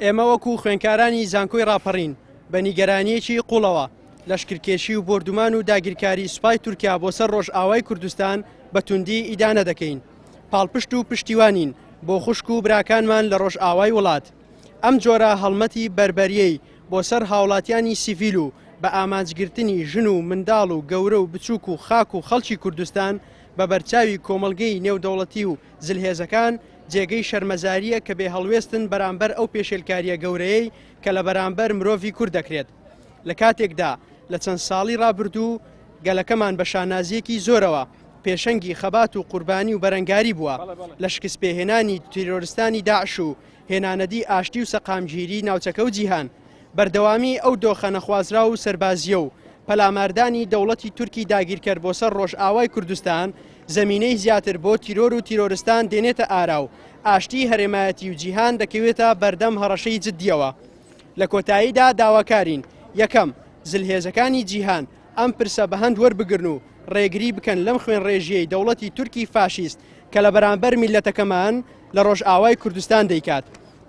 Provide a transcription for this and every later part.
ئێمە وەکو خوێندکارانی زانکۆی ڕاپەڕین بە نیگەرانییەکی قوڵەوە لەشکرکێشی و بۆردومان و داگیرکاری سوپای تورکیا بۆ سەر ڕۆژئاوای کوردستان بە توندی ئیدانە دەکەین. پاڵپشت و پشتیوانین بۆ خوشک و براکانمان لە ڕۆژئاوای وڵات. ئەم جۆرە هەڵمەتی بەربەریەی بۆ سەر هاوڵاتیانی سیڤیل و بە ئامانجگرتنی ژن و منداڵ و گەورە و بچوک و خاک و خەڵکی کوردستان بە بەرچاوی کۆمەڵگەی نێودەوڵەتی و زلهێزەکان جێگەی شەرمەزارییە کە بێ هەڵوێستن بەرامبەر ئەو پێشێلکارییە گەورەیەی کە لە بەرامبەر مرۆڤی کورد دەکرێت لە کاتێکدا لە چەند ساڵی ڕابردوو گەلەکەمان بە شانازییەکی زۆرەوە پێشەنگی خەبات و قوربانی و بەرەنگاری بووە لە شکستپێهێنانی تیرۆرستانی داعش و هێنانەدی ئاشتی و سەقامگیری ناوچەکە و جیهان. بەردەوامی ئەو دۆخە نەخوازراو و سەربازییە و پەلاماردانی دەوڵەتی تورکی داگیرکەر بۆ سەر ڕۆژئاوای کوردستان زەمینەی زیاتر بۆ تیرۆر و تیرۆرستان دێنێتە ئارا و ئاشتی هەرێمایەتی و جیهان دەکەوێتە بەردەم هەڕەشەی جددیەوە. لە کۆتاییدا داواکارین، یەکەم، زلهێزەکانی جیهان ئەم پرسە بە هەند وەربگرن و ڕێگری بکەن لەم خوێنڕێژییەی دەوڵەتی تورکی فاشیست کە لە بەرامبەر میللەتەکەمان لە ڕۆژئاوای کوردستان دەیکات.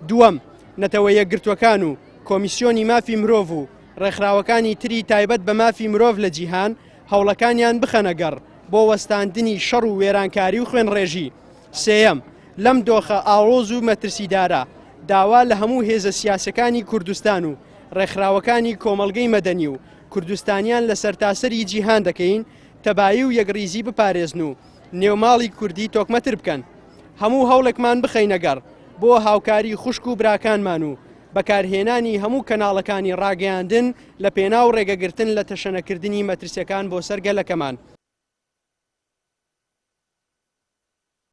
دووەم، نەتەوە یەکگرتووەکان و کۆمیسیۆنی مافی مرۆڤ و ڕێکخراوەکانی تری تایبەت بە مافی مرۆڤ لە جیهان هەوڵەکانیان بخەنە گەڕ بۆ وەستاندنی شەڕ و وێرانکاری و خوێنڕێژی. سێیەم، لەم دۆخە ئاڵۆز و مەترسیدارە داوا لە هەموو هێزە سیاسەکانی کوردستان و ڕێکخراوەکانی کۆمەڵگەی مەدەنی و کوردستانیان لە سەرتاسەری جیهان دەکەین تەبایی و یەکڕیزی بپارێزن و نێوماڵی کوردی تۆکمەتر بکەن. هەموو هەوڵێکمان بخەینە گەڕ بۆ هاوکاری خوشک و براکانمان و بەکارهێنانی هەموو کەناڵەکانی ڕاگەیاندن لە پێناو ڕێگەگرتن لە تەشەنەکردنی مەترسیەکان بۆ سەر گەلەکەمان.